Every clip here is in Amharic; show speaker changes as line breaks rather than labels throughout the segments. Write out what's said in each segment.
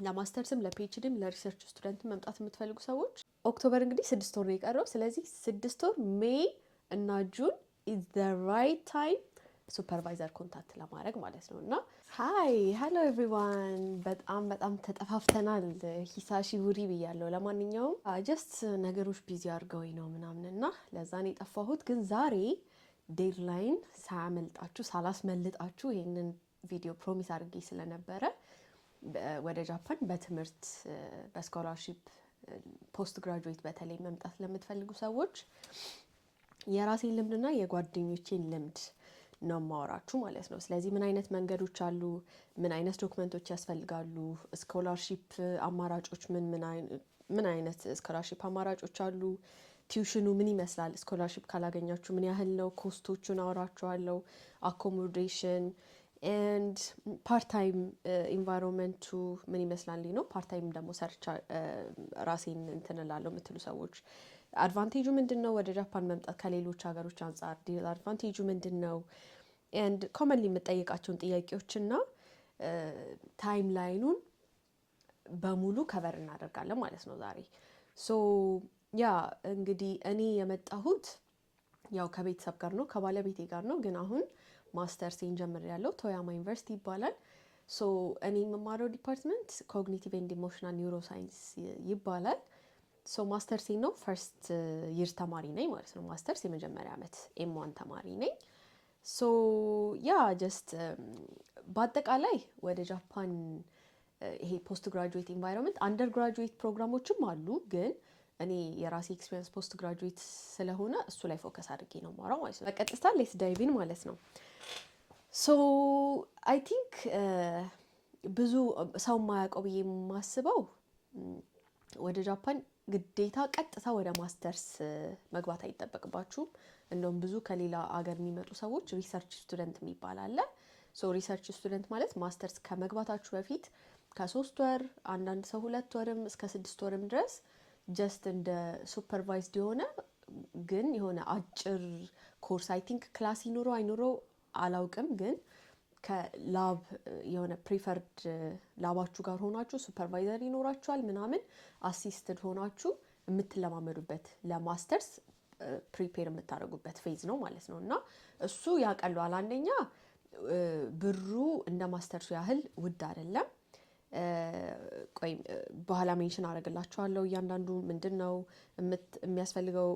ለማስተርስም ለፒኤችዲም ለሪሰርች ስቱደንት መምጣት የምትፈልጉ ሰዎች October እንግዲህ 6 ወር ነው የቀረው። ስለዚህ 6 ወር May እና June is the right time supervisor contact ለማድረግ ማለት ነው። እና hi, hello everyone፣ በጣም በጣም ተጠፋፍተናል። 久しぶり ብያለሁ። ለማንኛውም just ነገሮች busy አድርገውኝ ነው ምናምን እና ለዛ ነው የጠፋሁት። ግን ዛሬ deadline ሳያመልጣችሁ፣ ሳላስመልጣችሁ ይህንን ቪዲዮ promise አድርጌ ስለነበረ ወደ ጃፓን በትምህርት፣ በ scholarship፣ postgraduate በተለይ መምጣት ለምትፈልጉ ሰዎች የራሴን ልምድና የጓደኞቼን ልምድ ነው የማወራችሁ ማለት ነው። ስለዚህ ምን አይነት መንገዶች አሉ፣ ምን አይነት document ኦች ያስፈልጋሉ፣ scholarship አማራጮች ምን ምን አይነት scholarship አማራጮች አሉ፣ tuition ኑ ምን ይመስላል፣ scholarship ካላገኛችሁ ምን ያህል ነው፣ cost ኦቹን አወራችኋለሁ፣ accommodation and part time environment ኡ ምን ይመስላል ነው። Part time ደግሞ ሰርቻ ራሴን እንትን እላለሁ የምትሉ ሰዎች advantage ኡ ምንድን ነው? ወደ ጃፓን መምጣት ከሌሎች ሀገሮች አንጻር advantage ኡ ምንድን ነው? And commonly የምጠይቃቸውን ጥያቄዎችና timeline ኑን በሙሉ cover እናደርጋለን ማለት ነው ዛሬ። So yeah፣ እንግዲህ እኔ የመጣሁት ያው ከቤተሰብ ጋር ነው፣ ከባለቤቴ ጋር ነው። ግን አሁን ማስተርሴን ጀምሬያለሁ፣ ቶያማ ዩኒቨርሲቲ ይባላል። So እኔ የምማረው department cognitive and emotional neuroscience ይባላል። So masters ኤ ነው፣ first year ተማሪ ነኝ ማለት ነው። ማስተርስ የመጀመሪያ ዓመት M1 ተማሪ ነኝ። So yeah፣ just በአጠቃላይ ወደ ጃፓን ይሄ postgraduate environment፣ undergraduate ፕሮግራሞችም አሉ፣ ግን እኔ የራሴ experience postgraduate ስለሆነ እሱ ላይ focus አድርጌ ነው የማወራው ማለት ነው። በቀጥታ let's dive in ማለት ነው። So I think ብዙ ሰው የማያውቀው ብዬ የማስበው ወደ ጃፓን ግዴታ ቀጥታ ወደ ማስተርስ መግባት አይጠበቅባችሁም። እንደውም ብዙ ከሌላ አገር የሚመጡ ሰዎች research student የሚባል አለ። So research student ማለት ማስተርስ ከመግባታችሁ በፊት ከ3 ወር፣ አንዳንድ ሰው 2 ወርም እስከ 6 ወርም ድረስ just እንደ supervised የሆነ ግን የሆነ አጭር course፣ I think class ይኑረው አይኑረው አላውቅም፣ ግን ከ lab የሆነ preferred lab ኣችሁ ጋር ሆናችሁ supervisor ይኖራችኋል ምናምን፣ assisted ሆናችሁ የምትለማመዱበት፣ ለ masters prepare የምታደርጉበት phase ነው ማለት ነው። እና እሱ ያቀለዋል። አንደኛ ብሩ እንደ ማስተርሱ ያህል ውድ አይደለም። ቆይ በኋላ mention አደርግላችኋለሁ እያንዳንዱ ምንድን ነው የሚያስፈልገው፣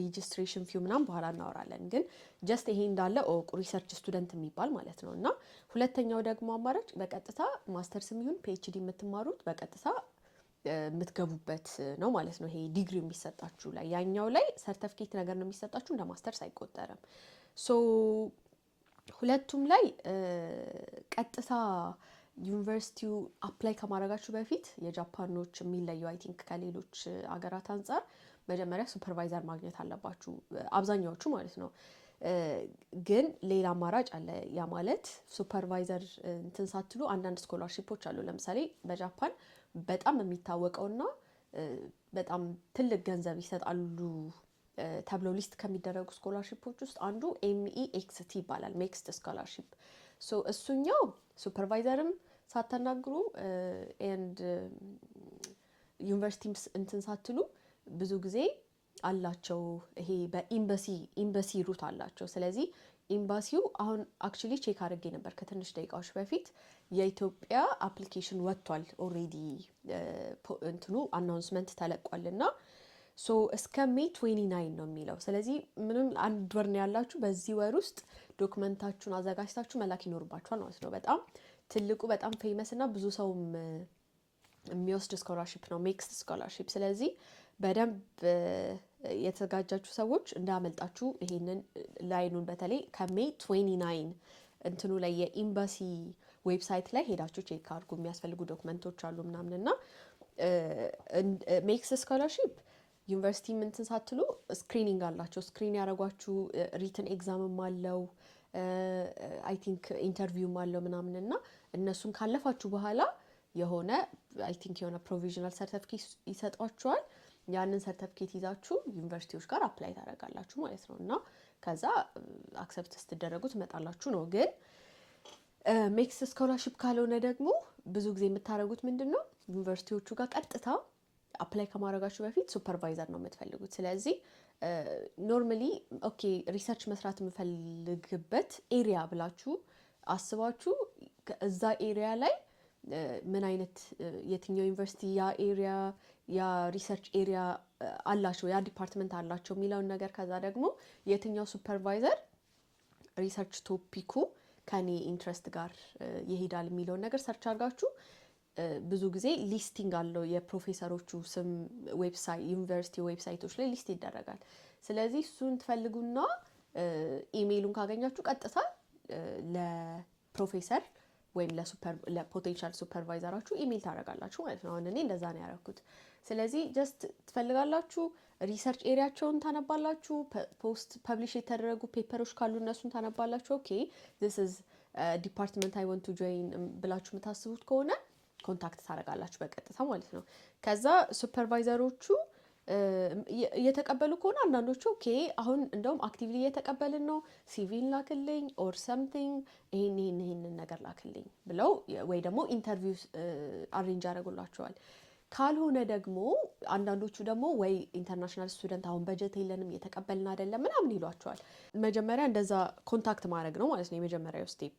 registration fee ው ምናምን በኋላ እናወራለን። ግን just ይሄ እንዳለ እወቁ፣ research student የሚባል ማለት ነው። እና ሁለተኛው ደግሞ አማራጭ በቀጥታ ማስተርስም ይሁን PhD የምትማሩት በቀጥታ የምትገቡበት ነው ማለት ነው። ይሄ ዲግሪ የሚሰጣችሁ ላይ፣ ያኛው ላይ ሰርተፍኬት ነገር ነው የሚሰጣችሁ፣ እንደ ማስተርስ አይቆጠርም። So ሁለቱም ላይ ቀጥታ ዩኒቨርሲቲው apply ከማድረጋችሁ በፊት የጃፓኖች የሚለየው I think ከሌሎች አገራት አንጻር መጀመሪያ supervisor ማግኘት አለባችሁ፣ አብዛኛዎቹ ማለት ነው። ግን ሌላ አማራጭ አለ። ያ ማለት supervisor እንትን ሳትሉ አንዳንድ scholarship ኦች አሉ። ለምሳሌ በጃፓን በጣም የሚታወቀውና በጣም ትልቅ ገንዘብ ይሰጣሉ ተብለው list ከሚደረጉ scholarship ኦች ውስጥ አንዱ MEXT ይባላል። MEXT scholarship። So እሱኛው supervisor ም ሳታናግሩ and ዩኒቨርሲቲም እንትን ሳትሉ ብዙ ጊዜ አላቸው። ይሄ በ embassy route አላቸው። ስለዚህ ኤምባሲው አሁን actually check አድርጌ ነበር ከትንሽ ደቂቃዎች በፊት፣ የኢትዮጵያ application ወጥቷል already፣ እንትኑ announcement ተለቋል እና so እስከ May 29 ነው የሚለው። ስለዚህ ምንም አንድ ወር ነው ያላችሁ። በዚህ ወር ውስጥ document ኣችሁን አዘጋጅታችሁ መላክ ይኖርባችኋል ማለት ነው። በጣም ትልቁ፣ በጣም famous እና ብዙ ሰውም የሚወስድ scholarship ነው MEXT scholarship። ስለዚህ በደንብ የተዘጋጃችሁ ሰዎች እንዳያመልጣችሁ ይሄንን line ኑን፣ በተለይ ከ May 29 እንትኑ ላይ የኤምባሲ website ላይ ሄዳችሁ check አድርጉ። የሚያስፈልጉ document ኦች አሉ ምናምን እና MEXT scholarship ዩኒቨርሲቲ እንትን ሳትሉ screening አላቸው። Screen ያደረጓችሁ፣ written exam ም አለው፣ I think interview ም አለው ምናምን እና እነሱን ካለፋችሁ በኋላ የሆነ I think የሆነ provisional ሰርተፊኬት ይሰጧችኋል። ያንን ሰርተፊኬት ይዛችሁ ዩኒቨርሲቲዎች ጋር apply ታደርጋላችሁ ማለት ነው እና ከዛ accept ስትደረጉ ትመጣላችሁ ነው። ግን MEXT scholarship ካልሆነ ደግሞ ብዙ ጊዜ የምታደርጉት ምንድን ነው? ዩኒቨርሲቲዎቹ ጋር ቀጥታ apply ከማድረጋችሁ በፊት supervisor ነው የምትፈልጉት። ስለዚህ normally okay research መስራት የምፈልግበት area ብላችሁ አስባችሁ እዛ area ላይ ምን አይነት የትኛው ዩኒቨርሲቲ ያ area ያ research area አላቸው፣ ያ department አላቸው የሚለውን ነገር፣ ከዛ ደግሞ የትኛው supervisor research topic ኩ ከኔ interest ጋር ይሄዳል የሚለውን ነገር search አድርጋችሁ፣ ብዙ ጊዜ listing አለው፣ የፕሮፌሰሮቹ ስም website ዩኒቨርሲቲ website ኦች ላይ list ይደረጋል። ስለዚህ እሱን ትፈልጉና ኢሜይሉን ካገኛችሁ ቀጥታ ለፕሮፌሰር ወይም ለ potential supervisor ኣችሁ email ታደርጋላችሁ ማለት ነው። አሁን እኔ እንደዛ ነው ያደረኩት። ስለዚህ just ትፈልጋላችሁ፣ research area ቸውን ታነባላችሁ፣ post publish የተደረጉ paper ኦች ካሉ እነሱን ታነባላችሁ። Okay, this is department I want to join ብላችሁ የምታስቡት ከሆነ contact ታደርጋላችሁ በቀጥታ ማለት ነው። ከዛ supervisor ኦቹ እየተቀበሉ ከሆነ አንዳንዶቹ okay አሁን እንደውም actively እየተቀበልን ነው፣ CV ን ላክልኝ or something፣ ይሄን ይሄን ይሄንን ነገር ላክልኝ ብለው ወይ ደግሞ interview arrange ያደርጉላችኋል። ካልሆነ ደግሞ አንዳንዶቹ ደግሞ ወይ international student አሁን በጀት የለንም፣ እየተቀበልን አይደለም ምናምን ይሏችኋል። መጀመሪያ እንደዛ contact ማድረግ ነው ማለት ነው የመጀመሪያው step፣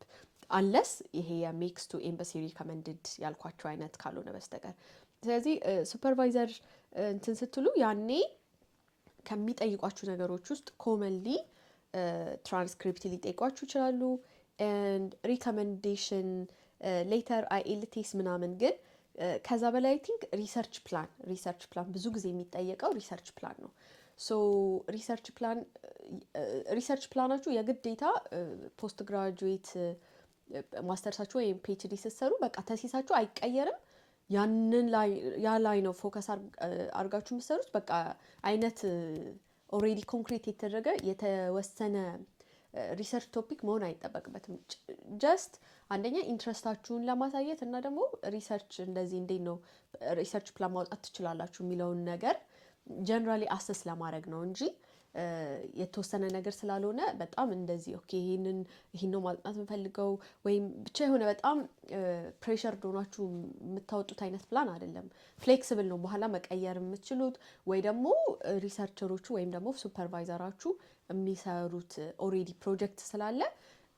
unless ይሄ የ MEXT ኡ embassy recommended ያልኳችሁ አይነት ካልሆነ በስተቀር። ስለዚህ supervisor እንትን ስትሉ ያኔ ከሚጠይቋችሁ ነገሮች ውስጥ ኮመንሊ ትራንስክሪፕት ሊጠይቋችሁ ይችላሉ፣ and recommendation letter፣ IELTS ምናምን። ግን ከዛ በላይ I think research plan ብዙ ጊዜ የሚጠየቀው research plan ነው። So research plan ኣችሁ የግዴታ postgraduate masters ኣችሁ ወይም PhD ስትሰሩ በቃ thesis ኣችሁ አይቀየርም። ያንን ላይ ያ ላይ ነው focus አድርጋችሁ የምትሰሩት። በቃ አይነት already concrete የተደረገ የተወሰነ research topic መሆን አይጠበቅበትም። Just አንደኛ interest ኣችሁን ለማሳየት እና ደግሞ research እንደዚህ እንዴት ነው research plan ማውጣት ትችላላችሁ የሚለውን ነገር generally assess ለማድረግ ነው እንጂ የተወሰነ ነገር ስላልሆነ በጣም እንደዚህ okay ይሄንን ይሄን ነው ማጥናት የምፈልገው ወይም ብቻ የሆነ በጣም pressure ሆናችሁ የምታወጡት አይነት ፕላን አይደለም። Flexible ነው፣ በኋላ መቀየር የምትችሉት ወይ ደግሞ researcher ኦቹ ወይም ደግሞ supervisor ኣችሁ የሚሰሩት already project ስላለ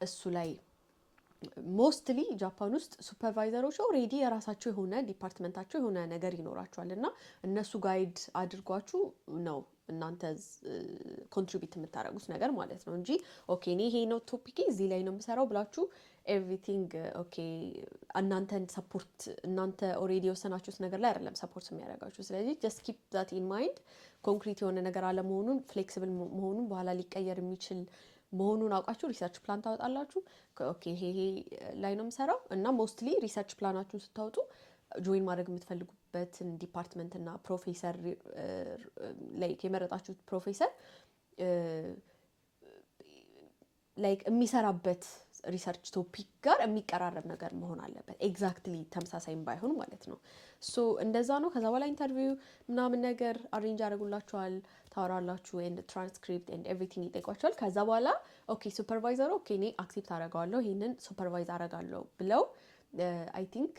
እሱ ላይ። Mostly ጃፓን ውስጥ supervisor ኦች already የራሳቸው የሆነ department ኣቸው የሆነ ነገር ይኖራቸዋል እና እነሱ guide አድርጓችሁ ነው እናንተ contribute የምታደርጉት ነገር ማለት ነው እንጂ okay እኔ ይሄ ነው topic ኤ፣ እዚህ ላይ ነው የምሰራው ብላችሁ everything okay እናንተን support እናንተ already የወሰናችሁት ነገር ላይ አይደለም support የሚያደርጋችሁ። ስለዚህ just keep that in mind፣ concrete የሆነ ነገር አለመሆኑን፣ flexible መሆኑን፣ በኋላ ሊቀየር የሚችል መሆኑን አውቃችሁ research plan ታወጣላችሁ። Okay ይሄ ይሄ ላይ ነው የምሰራው እና mostly research plan ኣችሁን ስታወጡ join ማድረግ የምትፈልጉበትን department እና ፕሮፌሰር like የመረጣችሁት ፕሮፌሰር like የሚሰራበት research topic ጋር የሚቀራረብ ነገር መሆን አለበት። Exactly ተመሳሳይም ባይሆን ማለት ነው። So እንደዛ ነው። ከዛ በኋላ interview ምናምን ነገር arrange ያደርጉላችኋል፣ ታወራላችሁ፣ ኤንድ ትራንስክሪፕት ኤንድ ኤቭሪቲንግ ይጠይቋችኋል። ከዛ በኋላ okay supervisor ኡ okay እኔ accept አደርገዋለሁ፣ ይህንን supervise አደርጋለሁ ብለው I think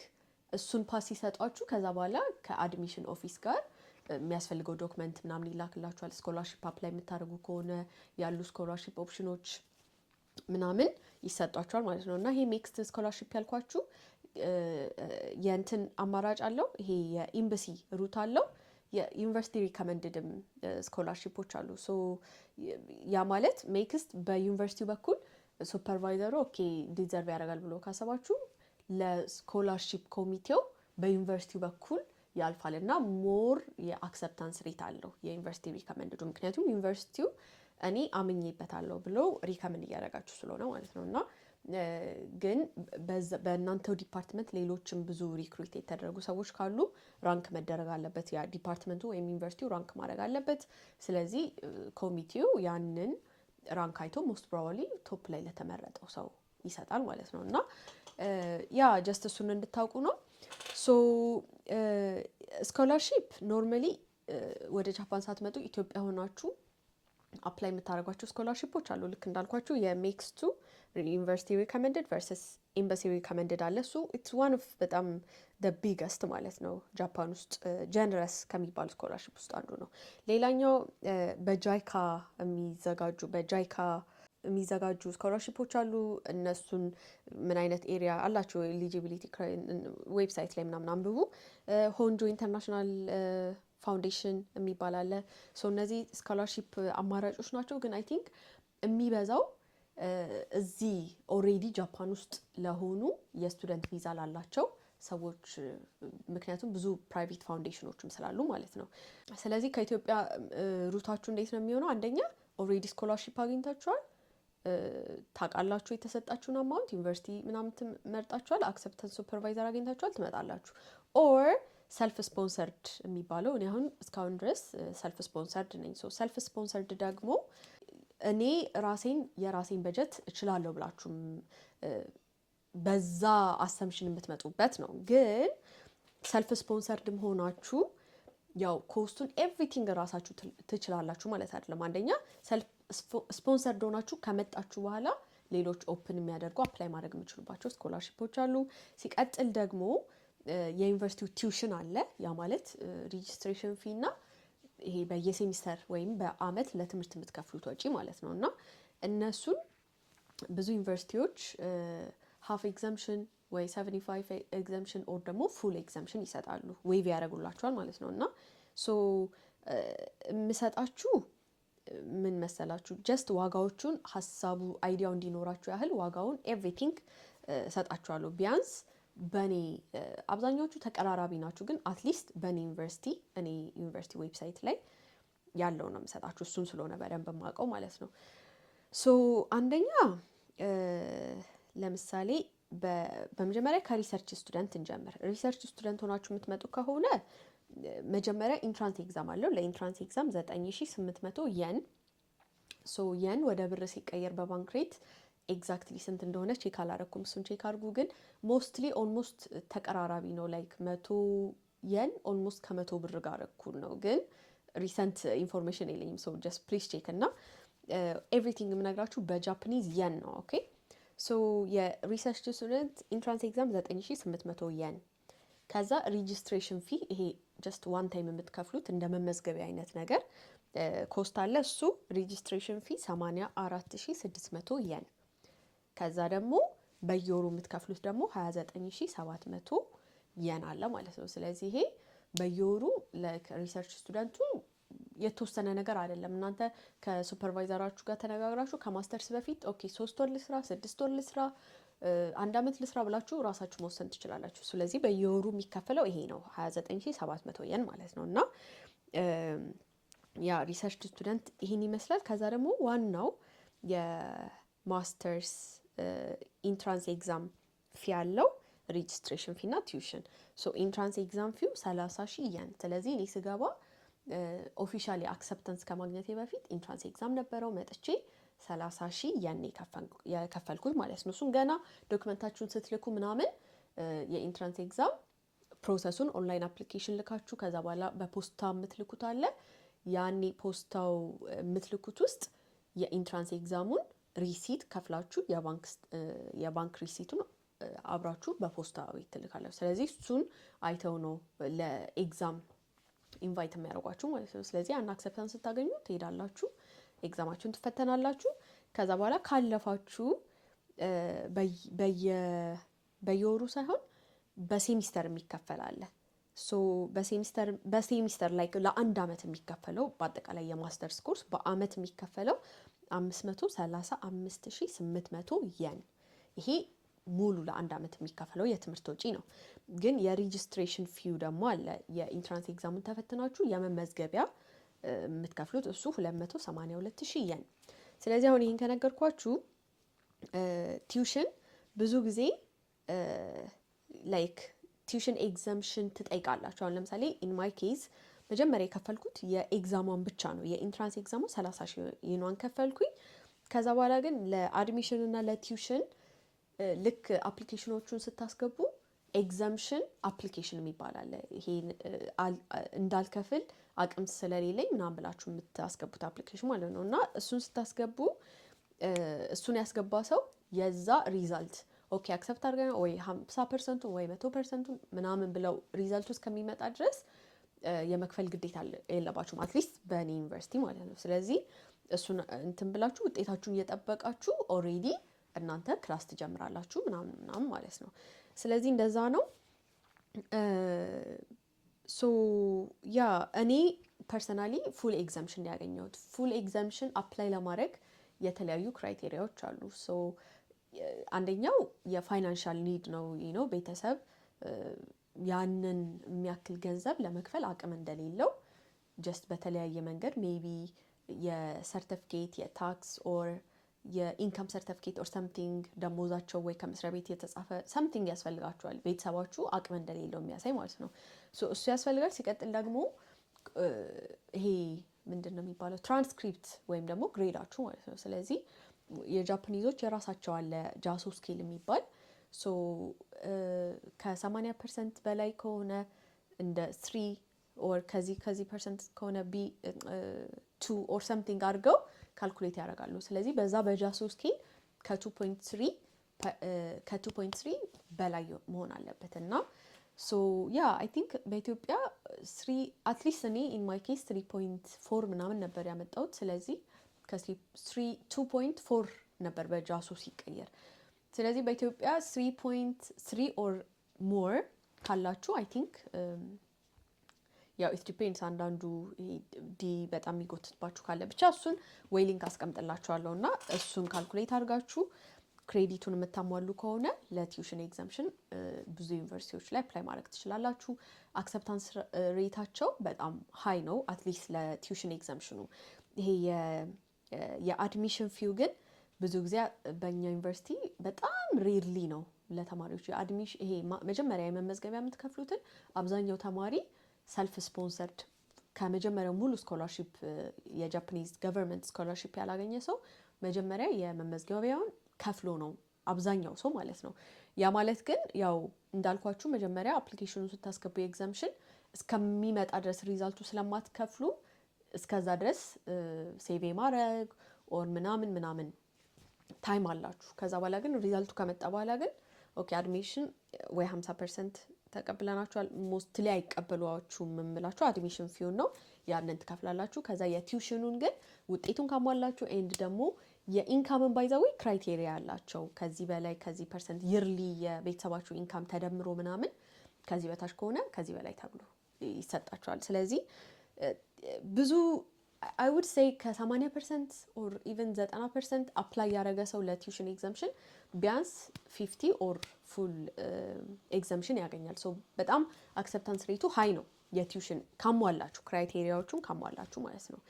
እሱን pass ሲሰጧችሁ ከዛ በኋላ ከ admission office ጋር የሚያስፈልገው document ምናምን ይላክላችኋል። Scholarship apply የምታደርጉ ከሆነ ያሉ scholarship option ኦች ምናምን ይሰጧችኋል ማለት ነው። እና ይሄ MEXT scholarship ያልኳችሁ የእንትን አማራጭ አለው። ይሄ የ embassy route አለው። የ university recommended ም scholarship ኦች አሉ። So ያ ማለት MEXT በዩኒቨርሲቲው በኩል supervisor ኡ okay deserve ያደርጋል ብሎ ካሰባችሁ ለ scholarship ኮሚቴው በዩኒቨርሲቲው በኩል ያልፋል እና more የ acceptance rate አለው የ university recommended ኡ፣ ምክንያቱም ዩኒቨርሲቲው እኔ አምኜበታለሁ ብሎ recommend እያደረጋችሁ ስለሆነ ማለት ነው። እና ግን በእናንተው department ሌሎችም ብዙ recruit የተደረጉ ሰዎች ካሉ rank መደረግ አለበት። ያ department ኡ ወይም ዩኒቨርሲቲው rank ማድረግ አለበት። ስለዚህ ኮሚቴው ያንን rank አይቶ most probably top ላይ ለተመረጠው ሰው ይሰጣል ማለት ነው። እና yeah, just እሱን እንድታውቁ ነው። So scholarship normally ወደ ጃፓን ሳትመጡ ኢትዮጵያ ሆናችሁ Apply የምታደርጓቸው scholarship ኦች አሉ። ልክ እንዳልኳችሁ የ MEXT ኡ university recommended versus embassy recommended አለ። እሱ it's one of በጣም the biggest ማለት ነው። ጃፓን ውስጥ generous ከሚባሉ scholarship ውስጥ አንዱ ነው። ሌላኛው በ JICA የሚዘጋጁ scholarship ኦች አሉ። እነሱን ምን አይነት area አላቸው eligibility website ላይ ምናምን አንብቡ። Honjo International Foundation የሚባል አለ። So እነዚህ scholarship አማራጮች ናቸው። ግን I think የሚበዛው እዚህ already ጃፓን ውስጥ ለሆኑ የ student visa ላላቸው ሰዎች፣ ምክንያቱም ብዙ private foundation ኦችም ስላሉ ማለት ነው። ስለዚህ ከኢትዮጵያ route ኣችሁ እንዴት ነው የሚሆነው? አንደኛ already scholarship አግኝታችኋል፣ ታውቃላችሁ የተሰጣችሁን amount፣ ዩኒቨርሲቲ ምናምን መርጣችኋል፣ acceptance supervisor አግኝታችኋል፣ ትመጣላችሁ። Or self sponsored የሚባለው፣ እኔ አሁን እስካሁን ድረስ self sponsored ነኝ። So self sponsored ደግሞ እኔ ራሴን የራሴን በጀት እችላለሁ ብላችሁም በዛ assumption የምትመጡበት ነው። ግን self sponsored ም ሆናችሁ ያው cost ኡን everything ራሳችሁ ትችላላችሁ ማለት አይደለም። አንደኛ self sponsored ሆናችሁ ከመጣችሁ በኋላ ሌሎች open የሚያደርጉ apply ማድረግ የምችሉባቸው scholarship ኦች አሉ። ሲቀጥል ደግሞ የዩኒቨርሲቲው tuition አለ። ያ ማለት registration fee እና ይሄ በየሴሚስተር ወይም በአመት ለትምህርት የምትከፍሉት ወጪ ማለት ነው። እና እነሱን ብዙ ዩኒቨርሲቲዎች half exemption ወይ 75 exemption or ደግሞ full exemption ይሰጣሉ፣ waive ያደርጉላችኋል ማለት ነው። እና so የምሰጣችሁ ምን መሰላችሁ፣ just ዋጋዎቹን ሀሳቡ idea ው እንዲኖራችሁ ያህል ዋጋውን everything እሰጣችኋለሁ። ቢያንስ በእኔ አብዛኛዎቹ ተቀራራቢ ናቸው፣ ግን at least በእኔ ዩኒቨርሲቲ እኔ ዩኒቨርሲቲ website ላይ ያለው ነው የምሰጣችሁ፣ እሱን ስለሆነ በደንብ የማውቀው ማለት ነው። So አንደኛ ለምሳሌ በመጀመሪያ ከ research student እንጀምር። Research student ሆናችሁ የምትመጡ ከሆነ መጀመሪያ entrance exam አለው። ለ entrance exam 9800 የን። So የን ወደ ብር ሲቀየር በባንክ rate exactly ስንት እንደሆነ check አላረኩም። እሱን check አድርጉ። ግን mostly almost ተቀራራቢ ነው። Like 100 የን almost ከ100 ብር ጋር እኩል ነው። ግን recent information የለኝም። So just please check። እና everything የምነግራችሁ በ Japanese yen ነው። Okay, so የ research student entrance exam 9800 የን። ከዛ registration fee፣ ይሄ just one time የምትከፍሉት እንደ መመዝገቢያ አይነት ነገር cost አለ። እሱ registration fee 84,600 የን። ከዛ ደግሞ በየወሩ የምትከፍሉት ደግሞ 29,700 የን አለ ማለት ነው። ስለዚህ ይሄ በየወሩ ለ research student ኡ የተወሰነ ነገር አይደለም። እናንተ ከ supervisor ኣችሁ ጋር ተነጋግራችሁ ከማስተርስ በፊት okay 3 ወር ልስራ፣ 6 ወር ልስራ፣ አንድ አመት ልስራ ብላችሁ ራሳችሁ መወሰን ትችላላችሁ። ስለዚህ በየወሩ የሚከፈለው ይሄ ነው፣ 29,700 የን ማለት ነው። እና ያ research student ይህን ይመስላል። ከዛ ደግሞ ዋናው የ masters entrance exam fee ያለው registration fee እና tuition። So entrance exam fee ው 30 ሺህ የን። ስለዚህ እኔ ስገባ officially acceptance ከማግኘቴ በፊት entrance exam ነበረው፣ መጥቼ 30 ሺህ የን የከፈልኩት ማለት ነው። እሱን ገና document ኣችሁን ስትልኩ ምናምን የ entrance exam process ኡን online application ልካችሁ ከዛ በኋላ በፖስታ የምትልኩት አለ። ያኔ ፖስታው የምትልኩት ውስጥ የ entrance exam ኡን receipt ከፍላችሁ የባንክ receipt ኡን አብራችሁ በፖስታ ቤት ትልካላችሁ። ስለዚህ እሱን አይተው ነው ለ exam invite የሚያደርጓችሁ ማለት ነው። ስለዚህ ያን acceptance ስታገኙ ትሄዳላችሁ፣ exam ኣችሁን ትፈተናላችሁ። ከዛ በኋላ ካለፋችሁ በየወሩ ሳይሆን በሴሚስተር የሚከፈል አለ። So በ semester ላይ ለአንድ አመት የሚከፈለው፣ በአጠቃላይ የ masters course በአመት የሚከፈለው 535,800 የን። ይሄ ሙሉ ለአንድ አመት የሚከፈለው የትምህርት ወጪ ነው። ግን የ registration fee ው ደግሞ አለ። የ entrance exam ኡን ተፈትናችሁ የመመዝገቢያ የምትከፍሉት እሱ 282 ሺህ የን። ስለዚህ አሁን ይህን ከነገርኳችሁ tuition ብዙ ጊዜ like tuition exemption ትጠይቃላችሁ። አሁን ለምሳሌ in my case መጀመሪያ የከፈልኩት የ exam ኧን ብቻ ነው። የ entrance exam ኡ 30 ሺህ የኗን ከፈልኩኝ። ከዛ በኋላ ግን ለ admission እና ለ tuition ልክ application ኦቹን ስታስገቡ Exemption application የሚባል አለ። ይሄ እንዳልከፍል አቅም ስለሌለኝ ምናምን ብላችሁ የምታስገቡት application ማለት ነው። እና እሱን ስታስገቡ እሱን ያስገባ ሰው የዛ result okay accept አድርገን ወይ 50% ኡን ወይ 100% ኡን ምናምን ብለው result ኡ እስከሚመጣ ድረስ የመክፈል ግዴታ የለባችሁም። At least በእኔ ዩኒቨርሲቲ ማለት ነው። ስለዚህ እሱን እንትን ብላችሁ ውጤታችሁን እየጠበቃችሁ already እናንተ class ትጀምራላችሁ ምናምን ምናምን ማለት ነው። ስለዚህ እንደዛ ነው። So yeah፣ እኔ personally full exemption ያገኘሁት፣ full exemption apply ለማድረግ የተለያዩ criteria ዎች አሉ። So አንደኛው የ financial need ነው፣ ቤተሰብ ያንን የሚያክል ገንዘብ ለመክፈል አቅም እንደሌለው just በተለያየ መንገድ maybe የ certificate፣ የ tax or የ income certificate or something፣ ደሞዛቸው ወይ ከመስሪያ ቤት የተጻፈ something ያስፈልጋቸዋል። ቤተሰባችሁ አቅም እንደሌለው የሚያሳይ ማለት ነው። እሱ ያስፈልጋል። ሲቀጥል ደግሞ ይሄ ምንድን ነው የሚባለው ትራንስክሪፕት ወይም ደግሞ grade ኣችሁ ማለት ነው። ስለዚህ የ Japanese ኦች የራሳቸው አለ፣ JASSO scale የሚባል። So ከ80% በላይ ከሆነ እንደ 3 or ከዚህ percent ከሆነ B 2 or something አድርገው calculate ያደርጋሉ። ስለዚህ በዛ በ JASSO scale ከ2.3 በላይ መሆን አለበት። እና so yeah፣ I think በኢትዮጵያ 3፣ at least እኔ in my case 3.4 ምናምን ነበር ያመጣሁት። ስለዚህ ከ2.4 ነበር በ JASSO ሲቀየር። ስለዚህ በኢትዮጵያ 3.3 or more ካላችሁ I think ያው it depends፣ አንዳንዱ D በጣም የሚጎትትባችሁ ካለ ብቻ እሱን ወይ link አስቀምጥላችኋለሁ እና እሱን calculate አድርጋችሁ credit ኡን የምታሟሉ ከሆነ ለ tuition exemption ብዙ ዩኒቨርሲቲዎች ላይ apply ማድረግ ትችላላችሁ። Acceptance rate ኣቸው በጣም high ነው፣ at least ለ tuition exemption ኑ። ይሄ የ admission fee ው ግን ብዙ ጊዜ በእኛ ዩኒቨርሲቲ በጣም rarely ነው ለተማሪዎች የ admission፣ ይሄ መጀመሪያ የመመዝገቢያ የምትከፍሉትን። አብዛኛው ተማሪ self sponsored፣ ከመጀመሪያው ሙሉ scholarship፣ የ Japanese government scholarship ያላገኘ ሰው መጀመሪያ የመመዝገቢያውን ከፍሎ ነው አብዛኛው ሰው ማለት ነው። ያ ማለት ግን ያው እንዳልኳችሁ መጀመሪያ application ኑን ስታስገቡ የ exemption እስከሚመጣ ድረስ result ኡ ስለማትከፍሉ እስከዛ ድረስ save ማድረግ or ምናምን ምናምን time አላችሁ። ከዛ በኋላ ግን result ኡ ከመጣ በኋላ ግን okay admission ወይ 50% ተቀብለናችኋል፣ mostly አይቀበሏችሁም የምላችሁ admission fee ውን ነው፣ ያንን ትከፍላላችሁ። ከዛ የ tuition ኑን ግን ውጤቱን ካሟላችሁ and ደግሞ የ income ን by the way criteria አላቸው። ከዚህ በላይ፣ ከዚህ percent yearly የቤተሰባችሁ income ተደምሮ ምናምን ከዚህ በታች ከሆነ ከዚህ በላይ ተብሎ ይሰጣቸዋል። ስለዚህ ብዙ I would say ከ80% or even 90% apply ያደረገ ሰው ለ tuition exemption ቢያንስ 50 or full exemption ያገኛል። So በጣም acceptance rate ኡ high ነው የ tuition ካሟላችሁ፣ criteria ዎቹን ካሟላችሁ ማለት ነው።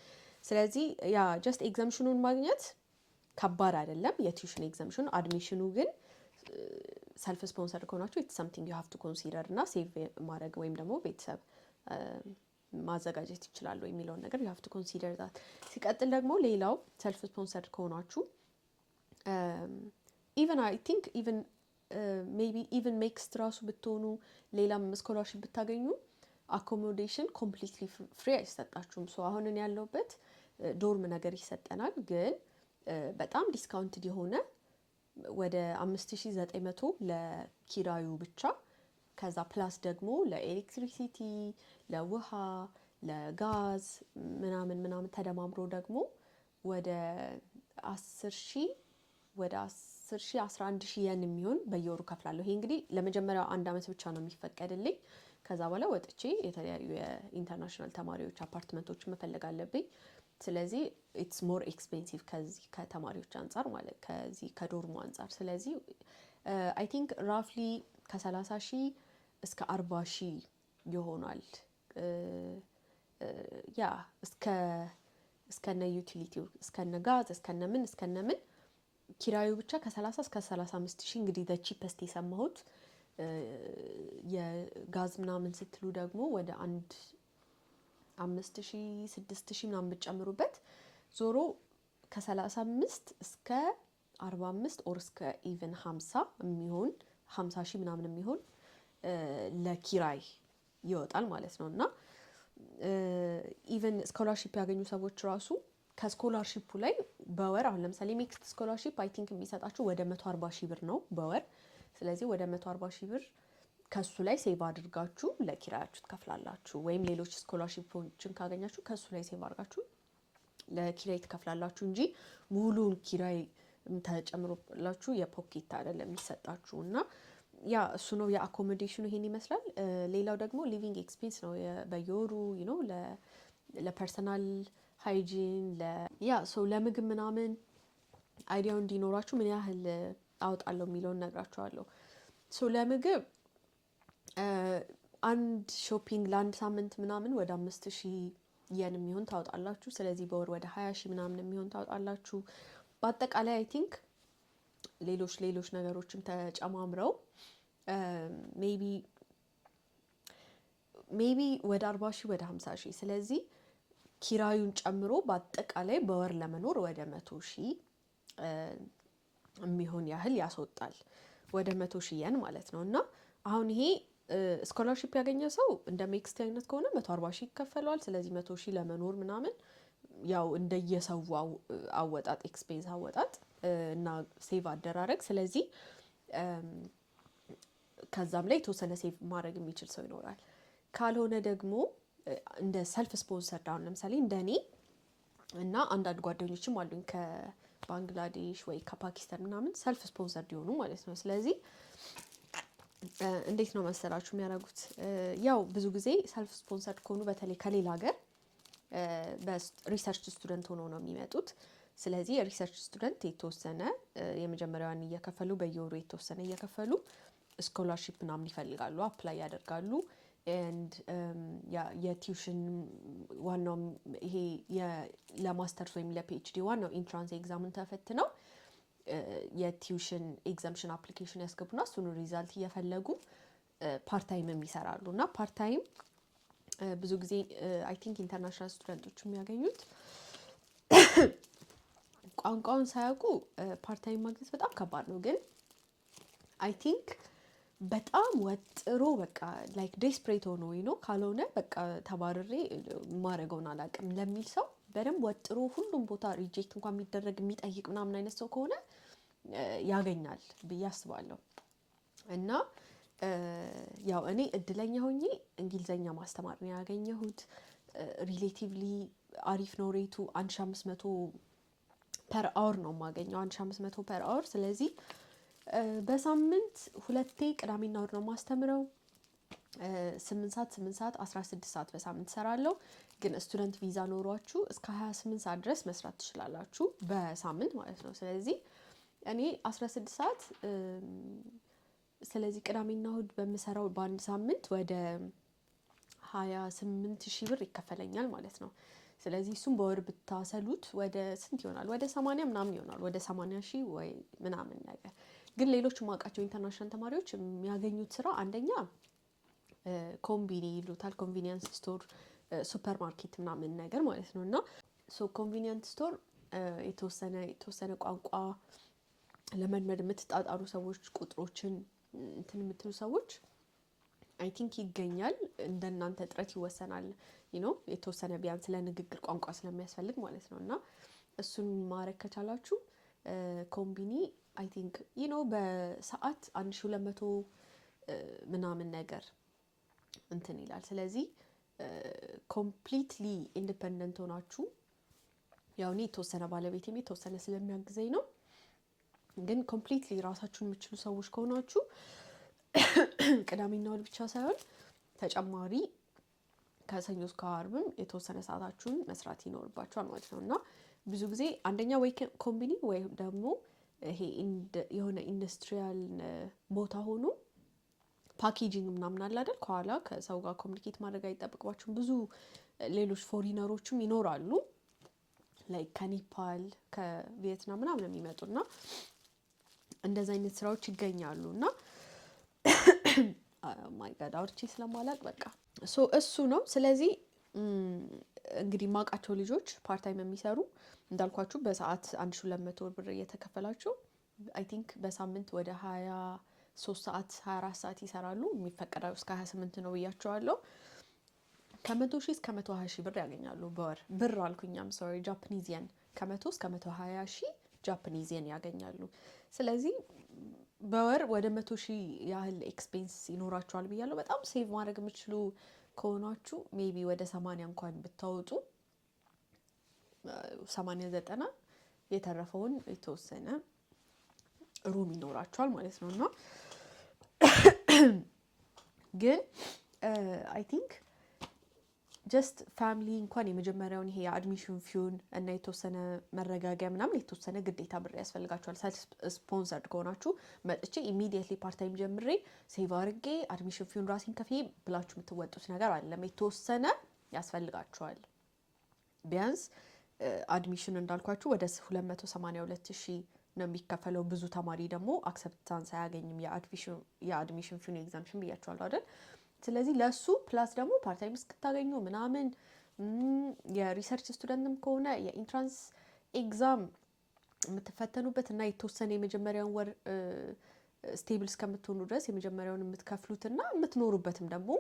ስለዚህ yeah፣ just exemption ኑን ማግኘት ከባድ አይደለም። የ tuition exemption ኑ፣ admission ኑ ግን self sponsor ከሆናችሁ it's something you have to consider እና save ማድረግ ወይም ደግሞ ቤተሰብ ማዘጋጀት ይችላሉ የሚለውን ነገር you have to consider that። ሲቀጥል ደግሞ ሌላው self sponsored ከሆናችሁ even I think even maybe even MEXT ራሱ ብትሆኑ፣ ሌላም scholarship ብታገኙ accommodation completely free አይሰጣችሁም። So አሁን እኔ ያለሁበት dorm ነገር ይሰጠናል፣ ግን በጣም discounted የሆነ ወደ 5900 ለኪራዩ ብቻ፣ ከዛ plus ደግሞ ለ electricity፣ ለውሃ፣ ለጋዝ ምናምን ምናምን ተደማምሮ ደግሞ ወደ 10,000፣ ወደ 10,000፣ 11,000 የን የሚሆን በየወሩ ከፍላለሁ። ይሄ እንግዲህ ለመጀመሪያው አንድ አመት ብቻ ነው የሚፈቀድልኝ። ከዛ በኋላ ወጥቼ የተለያዩ የ international ተማሪዎች አፓርትመንቶች መፈለግ አለብኝ። ስለዚህ it's more expensive ከዚህ ከተማሪዎች አንጻር ማለት ከዚህ ከ dorm ኡ አንጻር። ስለዚህ I think roughly ከ30,000 እስከ 40,000 ይሆናል። Yeah፣ እስከነ utility ው፣ እስከነ ጋዝ፣ እስከነ ምን እስከነ ምን፣ ኪራዩ ብቻ ከ30 እስከ 35 ሺህ እንግዲህ the cheapest የሰማሁት። የጋዝ ምናምን ስትሉ ደግሞ ወደ አንድ 5,000፣ 6,000 ምናምን ብትጨምሩበት ዞሮ ከ35 እስከ 45 or እስከ even 50 የሚሆን፣ 50 ሺህ ምናምን የሚሆን ለኪራይ ይወጣል ማለት ነው። እና even scholarship ያገኙ ሰዎች ራሱ ከ scholarship ኡ ላይ በወር፣ አሁን ለምሳሌ MEXT scholarship I think የሚሰጣችሁ ወደ 140 ሺህ ብር ነው በወር። ስለዚህ ወደ 140 ሺህ ብር ከሱ ላይ save አድርጋችሁ ለኪራያችሁ ትከፍላላችሁ። ወይም ሌሎች scholarship ኦችን ካገኛችሁ ከሱ ላይ save አድርጋችሁ ለኪራይ ትከፍላላችሁ እንጂ ሙሉን ኪራይ ተጨምሮላችሁ የ pocket አይደለም የሚሰጣችሁ። እና yeah፣ እሱ ነው የ accommodation ኑ፣ ይሄን ይመስላል። ሌላው ደግሞ living expense ነው፣ በየወሩ ለ personal hygiene፣ yeah፣ so ለምግብ ምናምን idea ው እንዲኖራችሁ ምን ያህል አወጣለሁ የሚለውን ነግራችኋለሁ። So ለምግብ አንድ shopping ለአንድ ሳምንት ምናምን ወደ 5,000 የን የሚሆን ታወጣላችሁ። ስለዚህ በወር ወደ 20,000 ምናምን የሚሆን ታወጣላችሁ። በአጠቃላይ I think ሌሎች ሌሎች ነገሮችም ተጨማምረው maybe ወደ 40,000፣ ወደ 50,000። ስለዚህ ኪራዩን ጨምሮ በአጠቃላይ በወር ለመኖር ወደ 100,000 የሚሆን ያህል ያስወጣል። ወደ 100,000 የን ማለት ነው። እና አሁን ይሄ scholarship ያገኘ ሰው እንደ MEXT አይነት ከሆነ 140,000 ይከፈለዋል። ስለዚህ 100,000 ለመኖር ምናምን ያው እንደየሰው አወጣጥ፣ expense አወጣጥ እና save አደራረግ፣ ስለዚህ ከዛም ላይ የተወሰነ save ማድረግ የሚችል ሰው ይኖራል። ካልሆነ ደግሞ እንደ self sponsored፣ አሁን ለምሳሌ እንደ እኔ እና አንዳንድ ጓደኞችም አሉኝ ከባንግላዴሽ ወይ ከፓኪስታን ምናምን self sponsored የሆኑ ማለት ነው። ስለዚህ እንዴት ነው መሰላችሁ የሚያደርጉት? ያው ብዙ ጊዜ self sponsored ከሆኑ በተለይ ከሌላ ሀገር በ research student ሆነው ነው የሚመጡት። ስለዚህ የ research student የተወሰነ የመጀመሪያዋን እየከፈሉ፣ በየወሩ የተወሰነ እየከፈሉ scholarship ምናምን ይፈልጋሉ፣ apply ያደርጋሉ። And የ tuition ዋናው ይሄ ለማስተርስ ወይም ለ PhD ዋናው entrance exam ን ተፈትነው የ tuition exemption application ያስገቡና እሱን result እየፈለጉ part time ም ይሰራሉ። እና part time ብዙ ጊዜ I think international student ኦች የሚያገኙት፣ ቋንቋውን ሳያውቁ part time ማግኘት በጣም ከባድ ነው። ግን I think በጣም ወጥሮ በቃ like desperate ሆኖ ነው፣ ካልሆነ በቃ ተባርሬ የማደርገውን አላውቅም ለሚል ሰው፣ በደንብ ወጥሮ ሁሉም ቦታ reject እንኳን የሚደረግ የሚጠይቅ ምናምን አይነት ሰው ከሆነ ያገኛል ብዬ አስባለሁ። እና ያው እኔ እድለኛ ሆኜ እንግሊዘኛ ማስተማር ነው ያገኘሁት። Relatively አሪፍ ነው rate ኡ፣ 1500 per hour ነው የማገኘው፣ 1500 per hour። ስለዚህ በሳምንት ሁለቴ፣ ቅዳሜና እሁድ ነው የማስተምረው። 8 ሰዓት፣ 8 ሰዓት፣ 16 ሰዓት በሳምንት እሰራለሁ። ግን student visa ኖሯችሁ እስከ 28 ሰዓት ድረስ መስራት ትችላላችሁ በሳምንት ማለት ነው። ስለዚህ እኔ 16 ሰዓት፣ ስለዚህ ቅዳሜና እሁድ በምሰራው በአንድ ሳምንት ወደ 28,000 ብር ይከፈለኛል ማለት ነው። ስለዚህ እሱም በወር ብታሰሉት ወደ ስንት ይሆናል? ወደ 80 ምናምን ይሆናል። ወደ 80,000 ወይ ምናምን ነገር። ግን ሌሎች የማውቃቸው international ተማሪዎች የሚያገኙት ስራ አንደኛ ኮምቢኒ ይሉታል፣ convenience store፣ ሱፐር ማርኬት ምናምን ነገር ማለት ነው። እና so convenient store የተወሰነ የተወሰነ ቋንቋ ለመልመድ የምትጣጣሩ ሰዎች፣ ቁጥሮችን እንትን የምትሉ ሰዎች I think ይገኛል። እንደናንተ ጥረት ይወሰናል፣ የተወሰነ ቢያንስ ለንግግር ቋንቋ ስለሚያስፈልግ ማለት ነው። እና እሱን ማድረግ ከቻላችሁ ኮምቢኒ I think በሰዓት 1200 ምናምን ነገር እንትን ይላል። ስለዚህ completely independent ሆናችሁ፣ ያው እኔ የተወሰነ ባለቤቴም የተወሰነ ስለሚያግዘኝ ነው። ግን completely ራሳችሁን የምትችሉ ሰዎች ከሆናችሁ ቅዳሜና እሁድ ብቻ ሳይሆን ተጨማሪ ከሰኞ እስከ ዓርብም የተወሰነ ሰዓታችሁን መስራት ይኖርባችኋል ማለት ነው። እና ብዙ ጊዜ አንደኛ ወይ ኮምቢኒ ወይ ደግሞ ይሄ የሆነ industrial ቦታ ሆኖ packaging ምናምን አለ አይደል? ከኋላ ከሰው ጋር communicate ማድረግ አይጠበቅባችሁም። ብዙ ሌሎች foreigner ኦችም ይኖራሉ፣ like ከኔፓል፣ ከቪየትናም ምናምን የሚመጡ፣ እና እንደዚ አይነት ስራዎች ይገኛሉ። እና my God፣ አውርቼ ስለማላቅ በቃ so እሱ ነው። ስለዚህ እንግዲህ የማውቃቸው ልጆች part time የሚሰሩ እንዳልኳችሁ በሰዓት 1200 ብር እየተከፈላችሁ I think በሳምንት ወደ ሀያ 3 ሰዓት 24 ሰዓት ይሰራሉ። የሚፈቀደው እስከ 28 ነው ብያችኋለሁ። ከ100,000 እስከ 120,000 ብር ያገኛሉ በወር። ብር አልኩኝ፣ I'm sorry፣ Japanese yen። ከ100 እስከ 120,000 Japanese yen ያገኛሉ። ስለዚህ በወር ወደ 100,000 ያህል expense ይኖራችኋል ብያለሁ። በጣም save ማድረግ የምትችሉ ከሆናችሁ maybe ወደ 80 እንኳን ብታወጡ፣ 80 90፣ የተረፈውን የተወሰነ room ይኖራችኋል ማለት ነው። እና ግን I think just family እንኳን የመጀመሪያውን ይሄ የ admission fee ውን እና የተወሰነ መረጋጊያ ምናምን የተወሰነ ግዴታ ብር ያስፈልጋችኋል። Self sponsored ከሆናችሁ መጥቼ immediately part time ጀምሬ save አድርጌ admission fee ውን ራሴን ከፍዬ ብላችሁ የምትወጡት ነገር አይደለም። የተወሰነ ያስፈልጋችኋል። ቢያንስ admission እንዳልኳችሁ ወደ 282,000 ነው የሚከፈለው። ብዙ ተማሪ ደግሞ acceptance አያገኝም። የ admission fee ውን exemption ብያችኋለሁ አይደል? ስለዚህ ለእሱ plus ደግሞ part time እስክታገኙ ምናምን፣ የ research student ም ከሆነ የ entrance exam የምትፈተኑበት እና የተወሰነ የመጀመሪያውን ወር stable እስከምትሆኑ ድረስ የመጀመሪያውን የምትከፍሉትና የምትኖሩበትም ደግሞ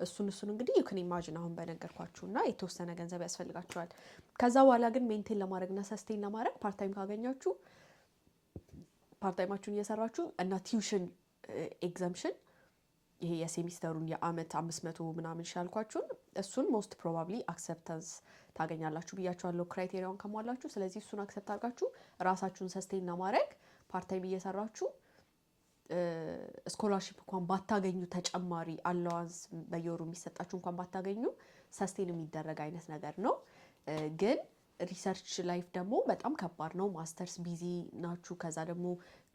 እሱን እንግዲህ you can imagine አሁን በነገርኳችሁ እና የተወሰነ ገንዘብ ያስፈልጋችኋል። ከዛ በኋላ ግን maintain ለማድረግ እና sustain ለማድረግ part time ካገኛችሁ part time ኣችሁን እየሰራችሁ እና tuition exemption ይሄ የሴሚስተሩን የአመት 500 ምናምን ሺ ያልኳችሁን እሱን most probably acceptance ታገኛላችሁ ብያችኋለሁ፣ criteria ውን ካሟላችሁ። ስለዚህ እሱን accept አድርጋችሁ ራሳችሁን sustain ለማድረግ part time እየሰራችሁ scholarship እንኳን ባታገኙ፣ ተጨማሪ allowance በየወሩ የሚሰጣችሁ እንኳን ባታገኙ sustain የሚደረግ አይነት ነገር ነው። ግን research life ደግሞ በጣም ከባድ ነው። Masters busy ናችሁ። ከዛ ደግሞ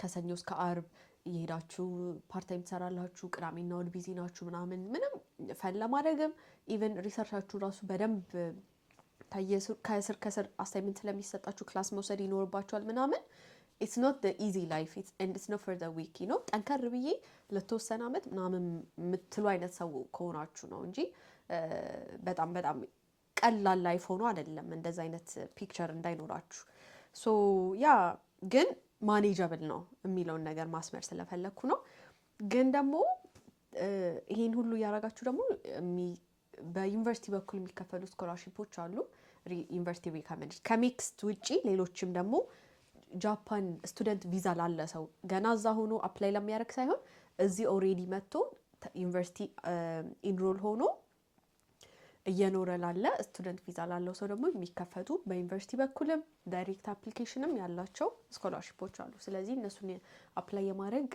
ከሰኞ እስከ አርብ እየሄዳችሁ part time ትሰራላችሁ። ቅዳሜና እሑድ busy ናችሁ ምናምን፣ ምንም fun ለማድረግም even research ኣችሁ ራሱ በደንብ ከስር ከስር assignment ስለሚሰጣችሁ class መውሰድ ይኖርባችኋል ምናምን። It's not the easy life and it's not for the weak። ጠንከር ብዬ ለተወሰነ አመት ምናምን የምትሉ አይነት ሰው ከሆናችሁ ነው እንጂ በጣም በጣም ቀላል life ሆኖ አይደለም። እንደዚ አይነት picture እንዳይኖራችሁ። So yeah፣ ግን manageable ነው የሚለውን ነገር ማስመር ስለፈለግኩ ነው። ግን ደግሞ ይሄን ሁሉ እያደረጋችሁ ደግሞ በዩኒቨርሲቲ በኩል የሚከፈሉ scholarship ኦች አሉ። University recommend ከ MEXT ውጪ ሌሎችም ደግሞ ጃፓን student visa ላለ ሰው፣ ገና እዛ ሆኖ apply ለሚያደርግ ሳይሆን እዚህ already መጥቶ ዩኒቨርሲቲ enroll ሆኖ እየኖረ ላለ student visa ላለው ሰው ደግሞ የሚከፈቱ በዩኒቨርሲቲ በኩልም direct application ም ያላቸው scholarship ኦች አሉ። ስለዚህ እነሱን apply የማድረግ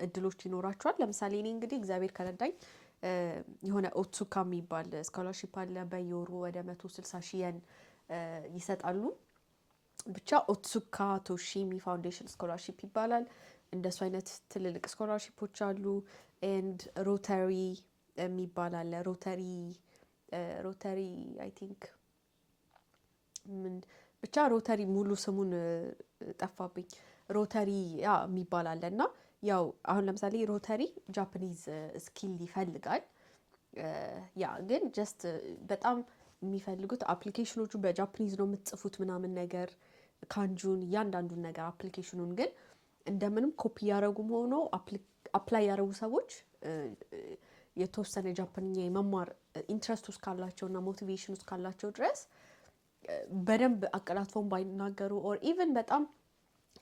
እድሎች ይኖራችኋል። ለምሳሌ እኔ እንግዲህ እግዚአብሔር ከረዳኝ የሆነ ኦትሱካ የሚባል scholarship አለ። በየወሩ ወደ 160,000 የን ይሰጣሉ። ብቻ ኦትሱካ ቶሺሚ Foundation scholarship ይባላል። እንደሱ አይነት ትልልቅ scholarship ኦች አሉ። And Rotary የሚባል አለ። Rotary I think ምን ብቻ Rotary ሙሉ ስሙን ጠፋብኝ። Rotary yeah የሚባል አለ። እና ያው አሁን ለምሳሌ Rotary Japanese skill ይፈልጋል። Yeah፣ ግን just በጣም የሚፈልጉት application ኖቹ በ Japanese ነው የምትጽፉት ምናምን ነገር፣ ካንጁን እያንዳንዱን ነገር። Application ኑን ግን እንደምንም ኮፒ ያደረጉም ሆኖ apply ያደረጉ ሰዎች የተወሰነ ጃፓንኛ የመማር interest ውስጥ ካላቸው እና motivation ውስጥ ካላቸው ድረስ በደንብ አቀላጥፈውን ባይናገሩ or even በጣም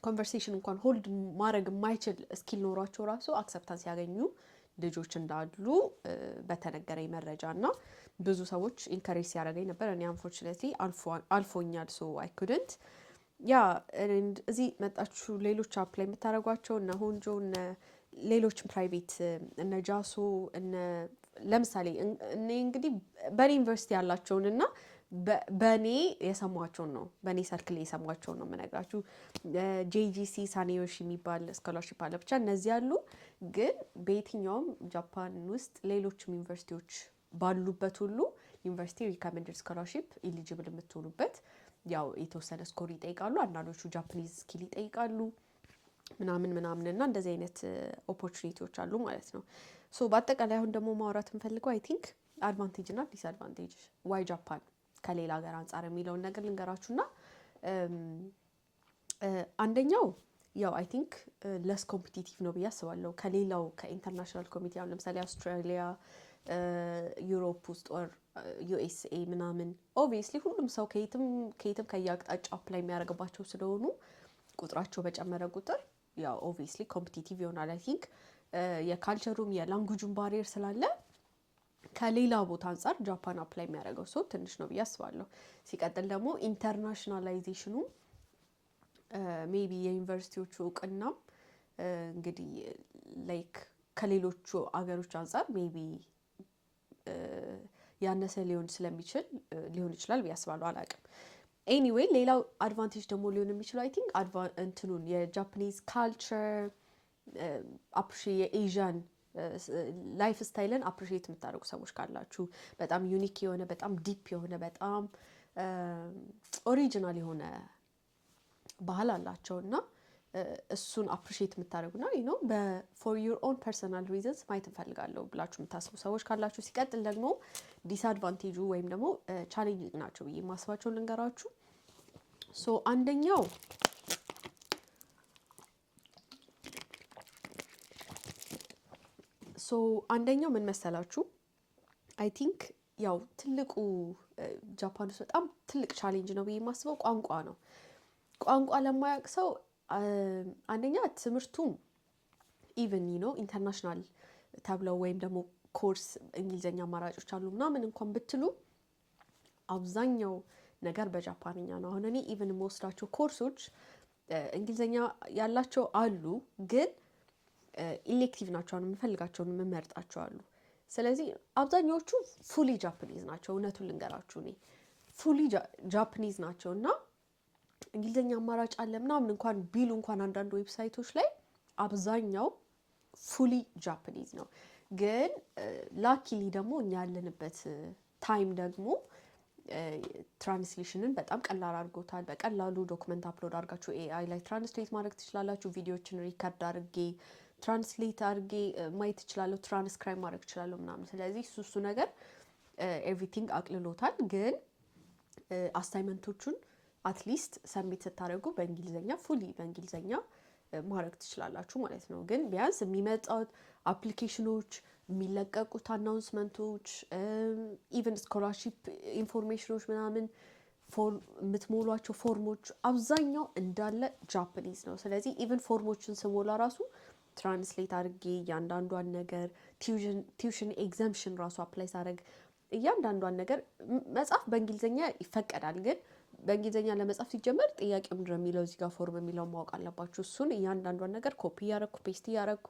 conversation እንኳን hold ማድረግ የማይችል skill ኖሯቸው ራሱ acceptance ያገኙ ልጆች እንዳሉ በተነገረኝ መረጃ እና ብዙ ሰዎች encourage ሲያደርገኝ ነበር። እኔ unfortunately አልፎኛል፣ so I couldn't። Yeah፣ እዚህ መጣችሁ ሌሎች apply የምታደርጓቸው እነ ሆንጆ፣ እነ ሌሎችም private፣ እነ ጃሶ፣ እነ ለምሳሌ እኔ እንግዲህ በእኔ ዩኒቨርሲቲ ያላቸውን እና በእኔ የሰሟቸውን ነው፣ በእኔ circle የሰሟቸውን ነው የምነግራችሁ። JGC ሳኔዮሺ የሚባል scholarship አለ። ብቻ እነዚህ ያሉ ግን በየትኛውም ጃፓን ውስጥ ሌሎችም ዩኒቨርሲቲዎች ባሉበት ሁሉ university recommended scholarship eligible የምትሆኑበት ያው የተወሰነ score ይጠይቃሉ። አንዳንዶቹ Japanese skill ይጠይቃሉ ምናምን ምናምን እና እንደዚህ አይነት opportunity ዎች አሉ ማለት ነው። So በአጠቃላይ አሁን ደግሞ ማውራት የምፈልገው I think advantage እና disadvantage፣ why ጃፓን ከሌላ ሀገር አንጻር የሚለውን ነገር ልንገራችሁና አንደኛው ያው I think less competitive ነው ብዬ አስባለሁ ከሌላው ከ international community። አሁን ለምሳሌ አውስትራሊያ፣ Europe ውስጥ or USA ምናምን obviously ሁሉም ሰው ከየትም ከየትም ከየአቅጣጫ apply የሚያደርግባቸው ስለሆኑ ቁጥራቸው በጨመረ ቁጥር ያው obviously competitive ይሆናል። አይ ቲንክ የካልቸሩም የላንጉጁም ባሪየር ስላለ ከሌላ ቦታ አንጻር ጃፓን apply የሚያደርገው ሰው ትንሽ ነው ብዬ አስባለሁ። ሲቀጥል ደግሞ internationalization ኑ maybe የዩኒቨርሲቲዎቹ እውቅናም እንግዲህ like ከሌሎቹ አገሮች አንጻር maybe ያነሰ ሊሆን ስለሚችል ሊሆን ይችላል ብዬ አስባለሁ። አላውቅም። Anyway፣ ሌላው advantage ደግሞ ሊሆን የሚችለው I think እንትኑን የ Japanese culture የ Asian lifestyle ን appreciate የምታደርጉ ሰዎች ካላችሁ፣ በጣም unique የሆነ፣ በጣም deep የሆነ፣ በጣም original የሆነ ባህል አላቸው እና እሱን appreciate የምታደርጉና for your own personal reasons ማየት እንፈልጋለሁ ብላችሁ የምታስቡ ሰዎች ካላችሁ። ሲቀጥል ደግሞ disadvantage ኡ ወይም ደግሞ challenge ናቸው ብዬ የማስባቸውን ልንገራችሁ። So አንደኛው ምን መሰላችሁ? I think ያው ትልቁ ጃፓን ውስጥ በጣም ትልቅ challenge ነው ብዬ የማስበው ቋንቋ ነው። ቋንቋ ለማያውቅ ሰው አንደኛ ትምህርቱም even international ተብለው ወይም ደግሞ ኮርስ እንግሊዝኛ አማራጮች አሉ ምናምን እንኳን ብትሉ አብዛኛው ነገር በጃፓንኛ ነው። አሁን እኔ even የምወስዳቸው ኮርሶች እንግሊዝኛ ያላቸው አሉ፣ ግን elective ናቸው። አሁን የምፈልጋቸውን የምመርጣቸው አሉ። ስለዚህ አብዛኛዎቹ fully Japanese ናቸው። እውነቱን ልንገራችሁ፣ እኔ fully Japanese ናቸው እና እንግሊዝኛ አማራጭ አለ ምናምን እንኳን ቢሉ እንኳን አንዳንድ website ኦች ላይ አብዛኛው fully Japanese ነው። ግን luckily ደግሞ እኛ ያለንበት time ደግሞ translation ን በጣም ቀላል አድርጎታል። በቀላሉ document upload አድርጋችሁ AI ላይ translate ማድረግ ትችላላችሁ። ቪዲዮችን record አድርጌ translate አድርጌ ማየት እችላለሁ፣ ትራንስክራይብ ማድረግ እችላለሁ ምናምን። ስለዚህ እሱ ነገር everything አቅልሎታል። ግን assignment ኦቹን at least submit ስታደርጉ በእንግሊዝኛ፣ fully በእንግሊዝኛ ማድረግ ትችላላችሁ ማለት ነው። ግን ቢያንስ የሚመጣው application ኖች፣ የሚለቀቁት announcement ኦች፣ even scholarship information ኖች ምናምን የምትሞሏቸው form ኦች አብዛኛው እንዳለ Japanese ነው። ስለዚህ even form ኦችን ስሞላ ራሱ translate አድርጌ እያንዳንዷን ነገር፣ tuition exemption ራሱ apply ሳደርግ እያንዳንዷን ነገር መጻፍ በእንግሊዝኛ ይፈቀዳል፣ ግን በእንግሊዝኛ ለመጻፍ ሲጀመር ጥያቄ ምንድን ነው የሚለው እዚህ ጋር form የሚለውን ማወቅ አለባችሁ። እሱን እያንዳንዷን ነገር ኮፒ እያረኩ፣ paste እያረኩ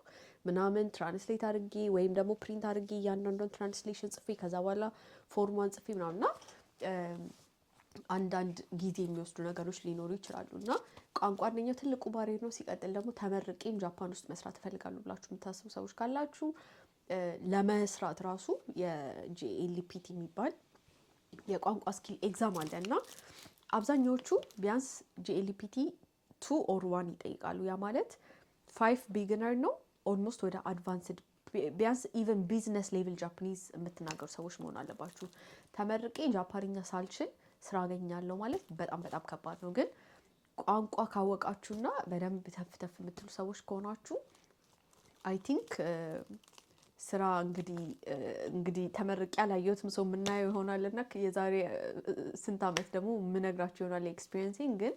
ምናምን translate አድርጌ ወይም ደግሞ print አድርጌ እያንዳንዷን translation ጽፌ ከዛ በኋላ form ኧን ጽፌ ምናምንና አንዳንድ ጊዜ የሚወስዱ ነገሮች ሊኖሩ ይችላሉ እና ቋንቋ አንደኛው ትልቁ barrier ነው። ሲቀጥል ደግሞ ተመርቄም ጃፓን ውስጥ መስራት እፈልጋለሁ ብላችሁ የምታስቡ ሰዎች ካላችሁ ለመስራት ራሱ የ JLPT የሚባል የቋንቋ skill exam አለ እና አብዛኛዎቹ ቢያንስ JLPT 2 or 1 ይጠይቃሉ። ያ ማለት 5 beginner ነው፣ almost ወደ advanced ቢያንስ even business level Japanese የምትናገሩ ሰዎች መሆን አለባችሁ። ተመርቄ ጃፓንኛ ሳልችል ስራ አገኛለሁ ማለት በጣም በጣም ከባድ ነው። ግን ቋንቋ ካወቃችሁና በደንብ ተፍ ተፍ የምትሉ ሰዎች ከሆናችሁ I think ስራ እንግዲህ ተመርቄ ያላየሁትም ሰው የምናየው ይሆናል እና የዛሬ ስንት ዓመት ደግሞ የምነግራችሁ ይሆናል experience ኤን። ግን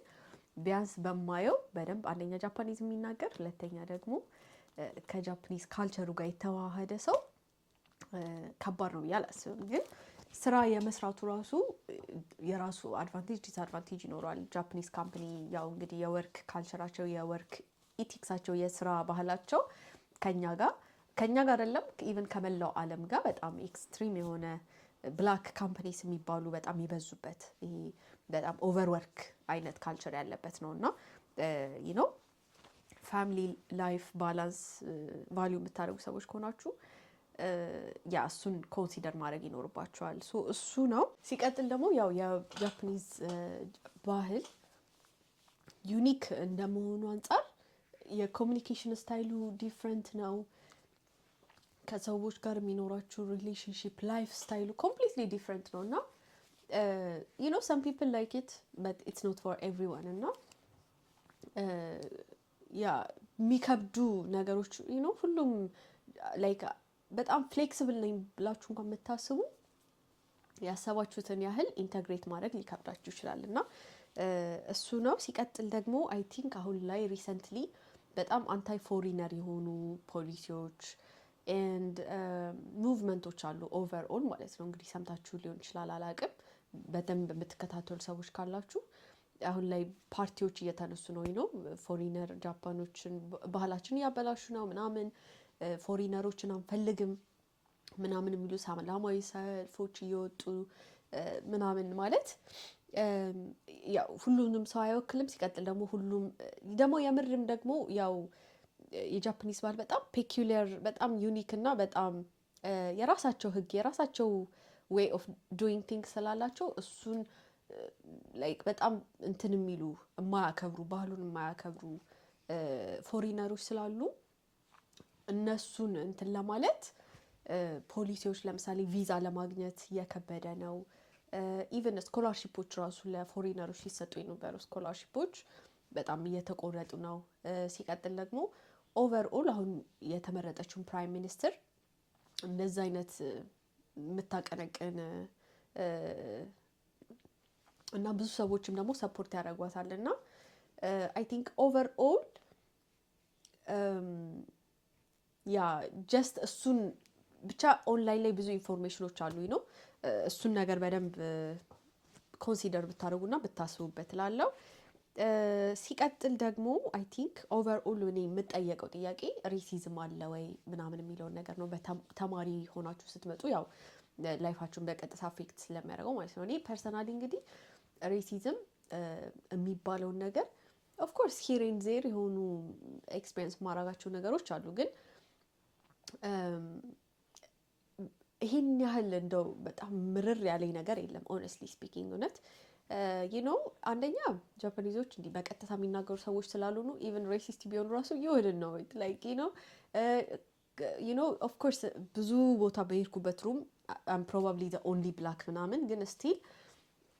ቢያንስ በማየው በደንብ አንደኛ Japanese የሚናገር፣ ሁለተኛ ደግሞ ከ Japanese culture ኡ ጋር የተዋሃደ ሰው ከባድ ነው ብዬ አላስብም። ግን ስራ የመስራቱ ራሱ የራሱ advantage disadvantage ይኖረዋል። Japanese company ያው እንግዲህ የ work culture ኣቸው፣ የ work ethics ኣቸው፣ የስራ ባህላቸው ከኛ ጋር አይደለም፣ even ከመላው ዓለም ጋር በጣም extreme የሆነ black companies የሚባሉ በጣም የበዙበት፣ ይሄ በጣም overwork አይነት culture ያለበት ነው እና family life balance value የምታደርጉ ሰዎች ከሆናችሁ yeah እሱን consider ማድረግ ይኖርባችኋል። So እሱ ነው። ሲቀጥል ደግሞ ያው የ Japanese ባህል unique እንደመሆኑ አንጻር የ communication style ኡ different ነው። ከሰዎች ጋር የሚኖራችሁ relationship፣ lifestyle ኡ completely different ነው እና some people like it, but it's not for everyone እና Yeah, የሚከብዱ ነገሮች ሁሉም like በጣም flexible ነኝ ብላችሁ እንኳን የምታስቡ ያሰባችሁትን ያህል integrate ማድረግ ሊከብዳችሁ ይችላል እና እሱ ነው። ሲቀጥል ደግሞ I think አሁን ላይ recently በጣም anti foreigner የሆኑ ፖሊሲዎች and movement ኦች አሉ overall ማለት ነው። እንግዲህ ሰምታችሁ ሊሆን ይችላል፣ አላቅም። በደንብ የምትከታተሉ ሰዎች ካላችሁ አሁን ላይ ፓርቲዎች እየተነሱ ነው፣ foreigner ጃፓኖችን ባህላችን እያበላሹ ነው ምናምን፣ foreigner ኦችን አንፈልግም ምናምን የሚሉ ሰላማዊ ሰልፎች እየወጡ ምናምን። ማለት ያው ሁሉንም ሰው አይወክልም። ሲቀጥል ደግሞ ሁሉም ደግሞ የምርም ደግሞ ያው የ Japanese ባህል በጣም peculiar፣ በጣም unique እና በጣም የራሳቸው ህግ፣ የራሳቸው way of doing things ስላላቸው እሱን like በጣም እንትን የሚሉ፣ የማያከብሩ፣ ባህሉን የማያከብሩ foreigner ኦች ስላሉ እነሱን እንትን ለማለት ፖሊሲዎች ለምሳሌ ቪዛ ለማግኘት እየከበደ ነው። Even scholarship ኦች ራሱ ለ foreigner ኦች ሲሰጡ የነበሩ scholarship ኦች በጣም እየተቆረጡ ነው። ሲቀጥል ደግሞ overall አሁን የተመረጠችውን prime minister እንደዚ አይነት የምታቀነቅን እና ብዙ ሰዎችም ደግሞ support ያደርጓታል እና I think overall, yeah, just እሱን ብቻ ኦንላይን ላይ ብዙ information ኦች አሉ ነው። እሱን ነገር በደንብ consider ብታደርጉና ብታስቡበት እላለሁ። ሲቀጥል ደግሞ I think overall እኔ የምጠየቀው ጥያቄ racism አለ ወይ ምናምን የሚለውን ነገር ነው። ተማሪ ሆናችሁ ስትመጡ ያው life ኣችሁን በቀጥታ affect ስለሚያደርገው ማለት ነው። እኔ personally እንግዲህ racism የሚባለውን ነገር of course here and there የሆኑ experience ማድረጋቸው ነገሮች አሉ፣ ግን ይሄን ያህል እንደው በጣም ምርር ያለኝ ነገር የለም። Honestly speaking, እውነት አንደኛ Japanese ኦች እንዲህ በቀጥታ የሚናገሩ ሰዎች ስላልሆኑ even racist ቢሆኑ ራሱ you know like of course ብዙ ቦታ በሄድኩበት room I'm probably the only black ምናምን፣ ግን still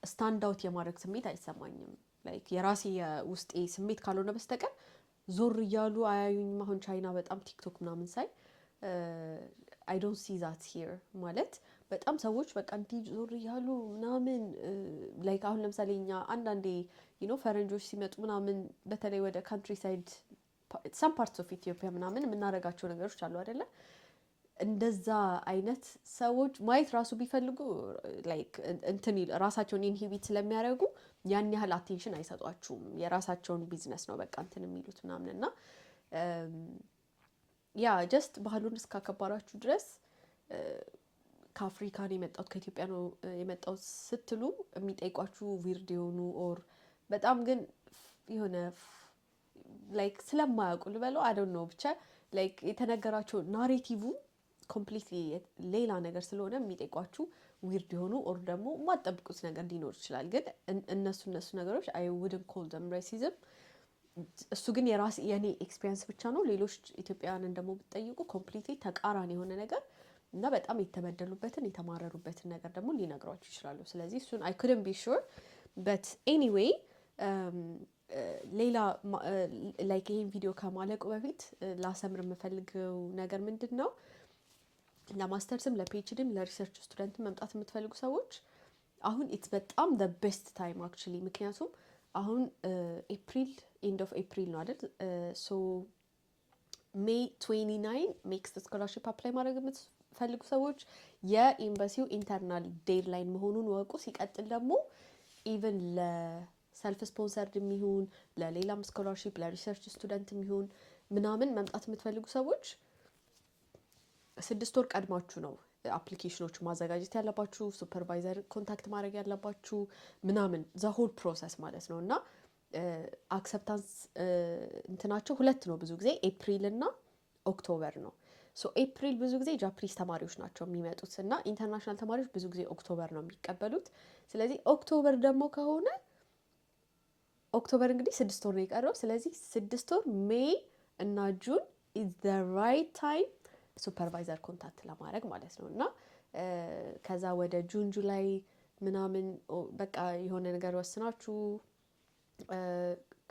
stand out የማድረግ ስሜት አይሰማኝም። Like የራሴ የውስጤ ስሜት ካልሆነ በስተቀር ዞር እያሉ አያዩኝም። አሁን ቻይና በጣም ቲክቶክ ምናምን ሳይ I don't see that here። ማለት በጣም ሰዎች በቃ እንዲህ ዞር እያሉ ምናምን like አሁን ለምሳሌ እኛ አንዳንዴ ፈረንጆች ሲመጡ ምናምን በተለይ ወደ countryside, some parts of ኢትዮጵያ ምናምን የምናደርጋቸው ነገሮች አሉ አይደለ? እንደዛ አይነት ሰዎች ማየት ራሱ ቢፈልጉ like እንትን ራሳቸውን inhibit ስለሚያደርጉ ያን ያህል attention አይሰጧችሁም። የራሳቸውን ቢዝነስ ነው በቃ እንትን የሚሉት ምናምን እና yeah, just ባህሉን እስካከበራችሁ ድረስ ከአፍሪካ ነው የመጣሁት፣ ከኢትዮጵያ ነው የመጣሁት ስትሉ የሚጠይቋችሁ weird የሆኑ or በጣም ግን የሆነ like ስለማያውቁ ልበለው፣ I don't know፣ ብቻ like የተነገራቸው narrative completely ሌላ ነገር ስለሆነ የሚጠይቋችሁ weird የሆኑ or ደግሞ የማትጠብቁት ነገር ሊኖር ይችላል። ግን እነሱ ነገሮች I wouldn't call them racism። እሱ ግን የራሴ የኔ experience ብቻ ነው። ሌሎች ኢትዮጵያውያንን ደግሞ ብትጠይቁ completely ተቃራኒ የሆነ ነገር እና በጣም የተበደሉበትን፣ የተማረሩበትን ነገር ደግሞ ሊነግሯችሁ ይችላሉ። ስለዚህ እሱን I couldn't be sure, but anyway ሌላ like ይሄን ቪዲዮ ከማለቁ በፊት ላሰምር የምፈልገው ነገር ምንድን ነው? ለማስተርስም፣ ለፒኤችዲም፣ ለሪሰርች ስቱደንትም መምጣት የምትፈልጉ ሰዎች አሁን it's በጣም the best time actually። ምክንያቱም አሁን April፣ end of April ነው አይደል? So May 29 MEXT scholarship apply ማድረግ የምትፈልጉ ሰዎች የኤምባሲው internal deadline መሆኑን እወቁ። ሲቀጥል ደግሞ even ለ self sponsored የሚሆን፣ ለሌላም scholarship፣ ለ research student የሚሆን ምናምን መምጣት የምትፈልጉ ሰዎች 6 ወር ቀድማችሁ ነው application ኦቹ ማዘጋጀት ያለባችሁ፣ supervisor contact ማድረግ ያለባችሁ ምናምን፣ the whole process ማለት ነው። እና acceptance እንትናቸው ሁለት ነው፣ ብዙ ጊዜ ኤፕሪል እና October ነው። So April ብዙ ጊዜ Japanese ተማሪዎች ናቸው የሚመጡት እና international ተማሪዎች ብዙ ጊዜ October ነው የሚቀበሉት። ስለዚህ October ደግሞ ከሆነ October እንግዲህ 6 ወር ነው የቀረው። ስለዚህ 6 ወር May እና June is the right time supervisor contact ለማድረግ ማለት ነው። እና ከዛ ወደ June, July ምናምን በቃ የሆነ ነገር ወስናችሁ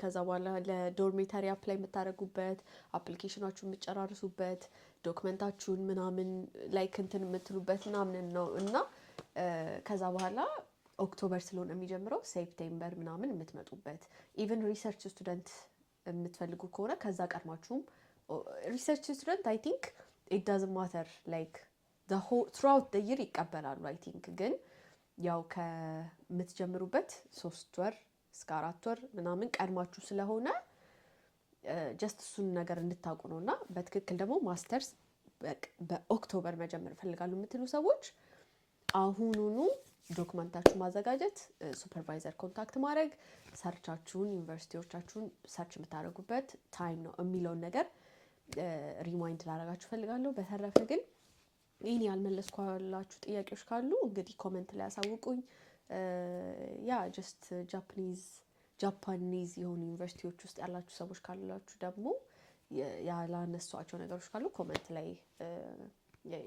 ከዛ በኋላ ለ dormitory apply የምታደርጉበት፣ application ኣችሁን የምትጨራርሱበት፣ document ኣችሁን ምናምን like እንትን የምትሉበት ምናምን ነው። እና ከዛ በኋላ October ስለሆነ የሚጀምረው September ምናምን የምትመጡበት፣ even research student የምትፈልጉ ከሆነ ከዛ ቀድማችሁም፣ research student I think it doesn't matter, like throughout the year ይቀበላሉ I think። ግን ያው ከምትጀምሩበት 3 ወር እስከ 4 ወር ምናምን ቀድማችሁ ስለሆነ just እሱን ነገር እንድታውቁ ነው። እና በትክክል ደግሞ masters በ October መጀመር እፈልጋለሁ የምትሉ ሰዎች አሁኑኑ document ኣችሁን ማዘጋጀት፣ supervisor contact ማድረግ፣ search ኣችሁን፣ ዩኒቨርሲቲዎቻችሁን search የምታደርጉበት time ነው የሚለውን ነገር remind ላደርጋችሁ እፈልጋለሁ። በተረፈ ግን ይህን ያልመለስኳላችሁ ጥያቄዎች ካሉ እንግዲህ comment ላይ ያሳውቁኝ። Yeah, just Japanese የሆኑ ዩኒቨርሲቲዎች ውስጥ ያላችሁ ሰዎች ካላችሁ ደግሞ ያላነሷቸው ነገሮች ካሉ comment ላይ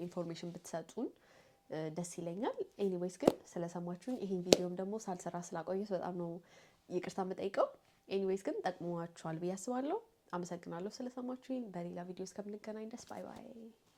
information ብትሰጡን ደስ ይለኛል። Anyways ግን ስለሰማችሁኝ፣ ይህን ቪዲዮም ደግሞ ሳልሰራ ስላቆየሁት በጣም ነው ይቅርታ የምጠይቀው። Anyways ግን ጠቅሟችኋል ብዬ አስባለሁ። አመሰግናለሁ ስለሰማችሁኝ። በሌላ ቪዲዮ እስከምንገናኝ ድረስ bye bye።